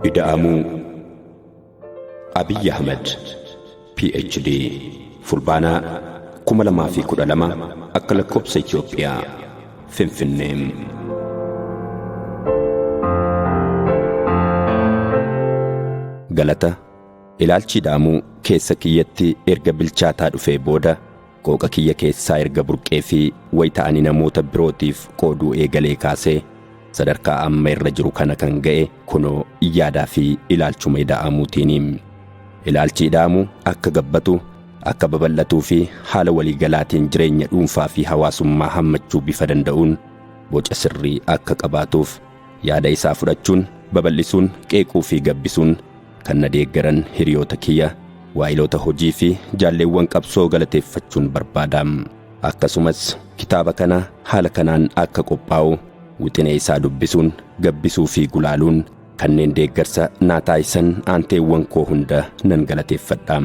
Ida'amuu. Abiyyi Ahmad, PhD, Fulbaanaa 2012 akka lakkoobsa Itoophiyaa, Finfinnee. Galata ilaalchi ida'amuu keessa kiyyatti erga bilchaataa dhufee booda qooqa kiyya keessaa erga burqee fi wayita ani namoota birootiif qooduu eegalee kaasee sadarkaa amma irra jiru kana kan ga'e kunoo yaadaa fi ilaalchuma ida'amuutiini. Ilaalchi ida'amuu akka gabbatu, akka babal'atuu fi haala waliigalaatiin jireenya dhuunfaa fi hawaasummaa hammachuu bifa danda'uun boca sirrii akka qabaatuuf yaada isaa fudhachuun, babal'isuun, qeequu fi gabbisuun kan na deeggaran hiriyoota kiyya, waayiloota hojii fi jaalleewwan qabsoo galateeffachuun barbaada. Akkasumas kitaaba kana haala kanaan akka qophaa'u wixinee isaa dubbisuun, gabbisuu fi gulaaluun kanneen deeggarsa naa taasisan aanteewwan koo hunda nan galateeffadha.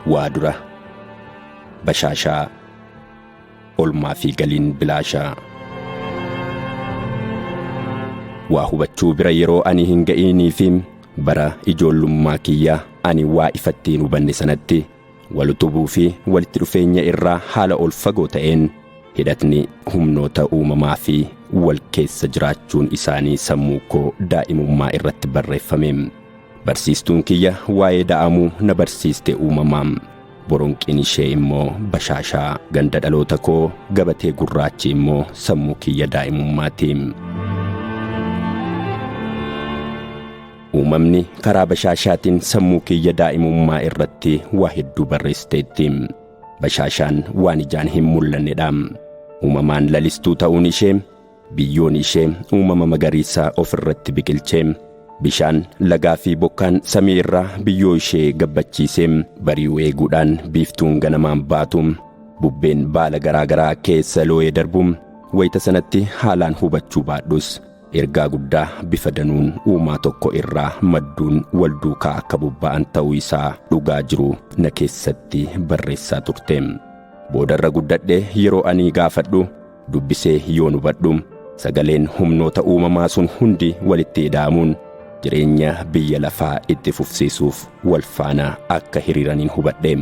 Waa dura bashaashaa olmaa fi galiin bilaashaa. Waa hubachuu bira yeroo ani hin ga'iinii fi bara ijoollummaa kiyya ani waa ifatti hin hubanne sanatti wal utubuu fi walitti dhufeenya irraa haala ol fagoo ta'een hidhatni humnoota uumamaa fi wal keessa jiraachuun isaanii sammuu koo daa'imummaa irratti barreeffame. Barsiistuun kiyya waa'ee da'amuu na barsiiste uumamaa. Boronqiin ishee immoo bashaashaa, ganda dhaloota koo gabatee gurraachi immoo sammuu kiyya daa'imummaati. Uumamni karaa bashaashaatiin sammuu kiyya daa'imummaa irratti waa hedduu barreessiteetti. Bashaashaan waan ijaan hin mul'annedha. Uumamaan lalistuu ta'uun ishee biyyoon ishee uumama magariisa ofirratti biqilchee bishaan lagaa fi bokkaan samii irraa biyyoo ishee gabbachiisee bari'uu eeguudhaan biiftuun ganamaan baatu bubbeen baala garaa garaa keessa looyee darbu wayita sanatti haalaan hubachuu baadhus ergaa guddaa bifa danuun uumaa tokko irraa madduun wal duukaa akka bobba'an ta'uu isaa dhugaa jiru na keessatti barreessaa turte. Boodarra guddadhee yeroo ani gaafadhu dubbisee yoon hubadhu sagaleen humnoota uumamaa sun hundi walitti ida'amuun jireenya biyya lafaa itti fufsiisuuf wal faana akka hiriiraniin hubadhe.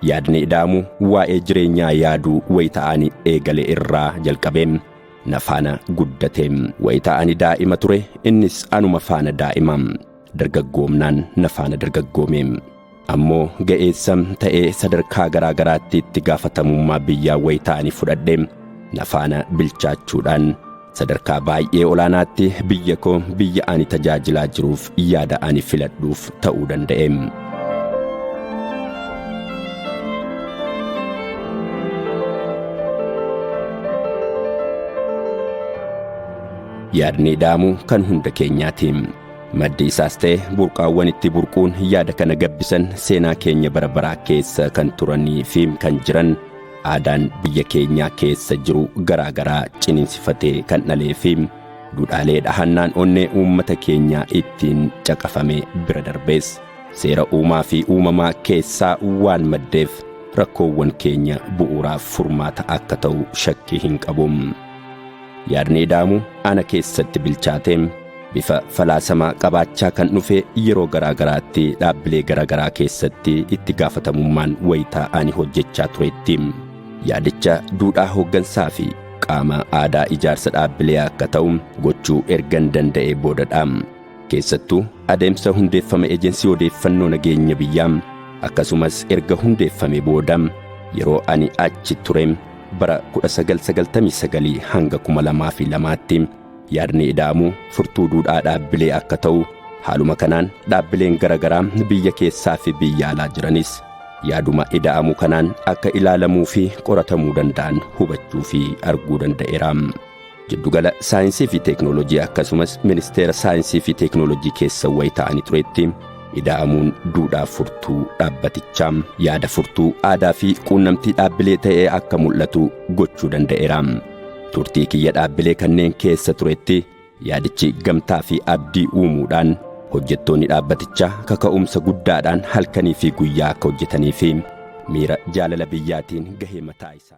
Yaadni ida'amu waa'ee jireenyaa yaaduu wayita ani eegale irraa jalqabee na faana guddate. Wayita ani daa'ima ture innis anuma faana daa'ima. Dargaggoomnaan na faana dargaggoome. Ammoo ga'eessa ta'ee sadarkaa garaa garaatti itti gaafatamummaa biyyaa wayita ani fudhadhe na faana bilchaachuudhaan sadarkaa baay'ee olaanaatti biyya koo biyya ani tajaajilaa jiruuf yaada ani filadhuuf ta'uu danda'e. Yaadni ida'amuu kan hunda keenyaati. Maddi isaas ta'e burqaawwan itti burquun yaada kana gabbisan seenaa keenya bara baraa keessa kan turanii fi kan jiran aadaan biyya keenyaa keessa jiru garaa garaa ciniinsifatee kan dhalee fi duudhaalee dhahannaan onnee uummata keenyaa ittiin caqafame bira darbees seera uumaa fi uumamaa keessaa waan maddeef rakkoowwan keenya bu'uuraaf furmaata akka ta'u shakkii hin qabu. Yaadni ida'amu ana keessatti bilchaatee bifa falaasamaa qabaachaa kan dhufe yeroo garaa garaatti dhaabbilee garaa garaa keessatti itti gaafatamummaan wayitaa ani hojjechaa turetti. Yaadicha duudhaa hooggansaa fi qaama aadaa ijaarsa dhaabbilee akka ta'u gochuu ergan danda'ee boodadha. Keessattuu adeemsa hundeeffama ejensii odeeffannoo nageenya biyyaa akkasumas erga hundeeffame booda yeroo ani achi ture bara 1999 hanga 2002tti yaadni ida'amuu furtuu duudhaa dhaabbilee akka ta'u haaluma kanaan dhaabbileen garaagaraa biyya keessaa fi biyya alaa jiranis yaaduma ida'amuu kanaan akka ilaalamuu fi qoratamuu danda'an hubachuu fi arguu danda'eera. Jiddugala saayinsii fi teeknooloojii akkasumas ministeera saayinsii fi teeknooloojii keessa wayita ani turetti ida'amuun duudhaa furtuu dhaabbatichaa yaada furtuu aadaa fi quunnamtii dhaabbilee ta'ee akka mul'atu gochuu danda'eera. Turtii kiyya dhaabbilee kanneen keessa turetti yaadichi gamtaa fi abdii uumuudhaan hojjettoonni dhaabbatichaa kaka'umsa guddaadhaan halkanii fi guyyaa akka hojjetanii fi miira jaalala biyyaatiin gahee mataa isaa